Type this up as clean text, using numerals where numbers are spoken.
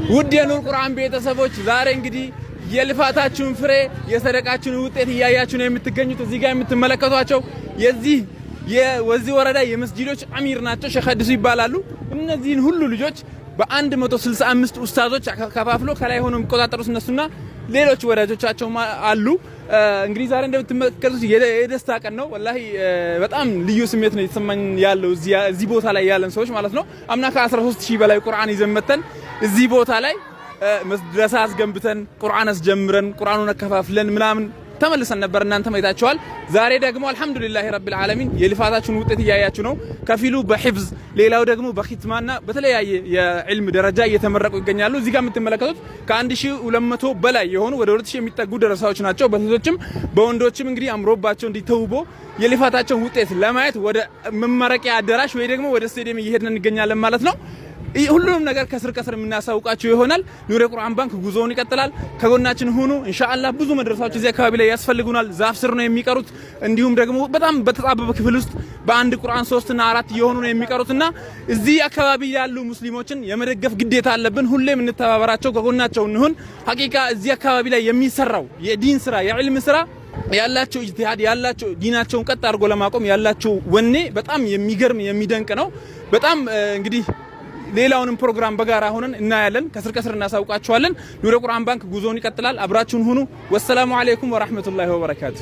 ውድ የኑር ቁርአን ቤተሰቦች፣ ዛሬ እንግዲህ የልፋታችሁን ፍሬ፣ የሰደቃችሁን ውጤት እያያችሁ ነው የምትገኙት። እዚህ ጋር የምትመለከቷቸው የዚህ የወዚ ወረዳ የመስጂዶች አሚር ናቸው። ሼህ አዲሱ ይባላሉ። እነዚህን ሁሉ ልጆች በ165 ኡስታዞች ከፋፍሎ ከላይ ሆኖ የሚቆጣጠሩት እነሱና ሌሎች ወዳጆቻቸው አሉ። እንግዲህ ዛሬ እንደምትመለከቱት የደስታ ቀን ነው። ወላሂ በጣም ልዩ ስሜት ነው የተሰማኝ ያለው እዚህ ቦታ ላይ ያለን ሰዎች ማለት ነው። አምና ከ13,000 በላይ ቁርአን ይዘን መተን እዚህ ቦታ ላይ መድረሳ አስገንብተን፣ ቁርአን አስጀምረን፣ ቁርአኑን አከፋፍለን ምናምን ተመልሰን ነበር። እናንተ አይታችኋል። ዛሬ ደግሞ አልሐምዱሊላሂ ረቢል ዓለሚን የልፋታችሁን ውጤት እያያችሁ ነው። ከፊሉ በሂፍዝ፣ ሌላው ደግሞ በኺትማና በተለያየ የዕልም ደረጃ እየተመረቁ ይገኛሉ። እዚህ ጋር የምትመለከቱት ከ1200 በላይ የሆኑ፣ ወደ 2000 የሚጠጉ ደረሳዎች ናቸው። በሴቶችም በወንዶችም እንግዲህ አምሮባቸው እንዲተውቦ የልፋታቸውን ውጤት ለማየት ወደ መመረቂያ አዳራሽ ወይ ደግሞ ወደ ስቴዲየም እየሄድን እንገኛለን ማለት ነው። ሁሉንም ነገር ከስር ከስር የምናሳውቃችሁ ይሆናል። ኑር የቁርአን ባንክ ጉዞውን ይቀጥላል። ከጎናችን ሁኑ። ኢንሻአላህ ብዙ መድረሳዎች እዚህ አካባቢ ላይ ያስፈልጉናል። ዛፍ ስር ነው የሚቀሩት። እንዲሁም ደግሞ በጣም በተጣበበ ክፍል ውስጥ በአንድ ቁርአን ሶስትና አራት እየሆኑ ነው የሚቀሩትና እዚህ አካባቢ ያሉ ሙስሊሞችን የመደገፍ ግዴታ አለብን። ሁሌም እንተባበራቸው፣ ከጎናቸው እንሁን። ሐቂቃ እዚህ አካባቢ ላይ የሚሰራው የዲን ስራ፣ የዕልም ስራ፣ ያላቸው ኢጅቲሃድ፣ ያላቸው ዲናቸውን ቀጥ አድርጎ ለማቆም ያላቸው ወኔ በጣም የሚገርም፣ የሚደንቅ ነው። በጣም እንግዲህ ሌላውንም ፕሮግራም በጋራ ሆነን እናያለን። ከስር ከስር እናሳውቃችኋለን። ኑር የቁርአን ባንክ ጉዞውን ይቀጥላል። አብራችሁን ሁኑ። ወሰላሙ አለይኩም ወራህመቱላሂ ወበረካቱ።